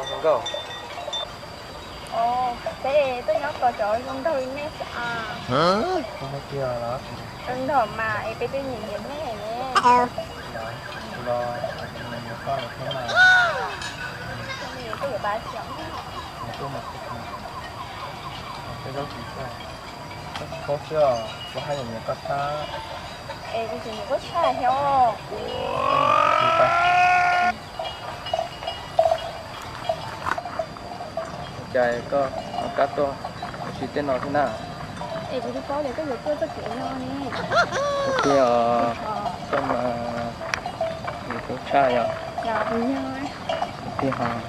Nkauj. Peb tuaj nyob tos cov zoo nraug li nej xwb as. Zoo nraug tiag los? Zoo nraug mas es peb twb nyiam nyiam nej ne. Los, kuv los nyiam koj los thiab mas. Koj yuav pab tsis? Koj mas, koj zaub tsis txawj. Koj tsis paub xwb os, kuv haj yam nyiam koj thiab. Es kuv tseem nyiam koj tshaj thiab os. Cas koj rov qab tuaj ua si tej no thiab na? Es kuv tsis paub tias koj yuav tuaj txoj kev no ne. Ua tiag os, koj mas nyiam kuv tshaj yom. Ua tiag os.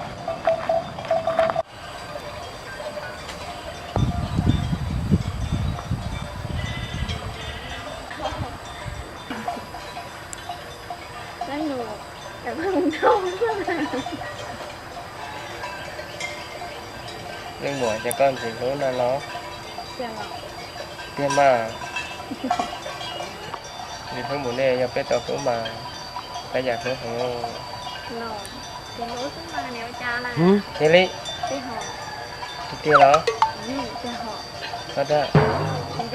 Leej muam, cas koj ntxim hlub no los? Tiag mas. Ntxim hlub mus nej, yog peb tau hlub mas peb yam hlub heev. Tiag li? Tiag los? Txhob dag. Tiag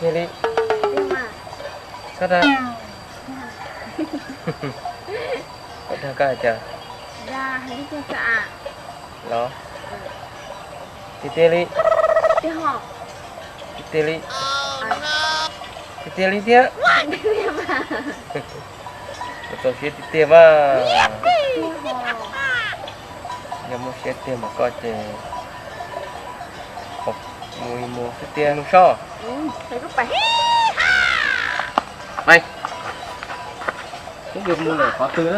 tiag li? Txhob dag. Koj dag koj hais tias los? Tiag tiag li? Tiag tiag li? Tiag tiag li thiab? Kuv txaus siab tiag tiag mas. Yog muaj siab tiag mas koj ces mus mus xwb tiag, mus soj. Peb yuav mus lawm qhov twg?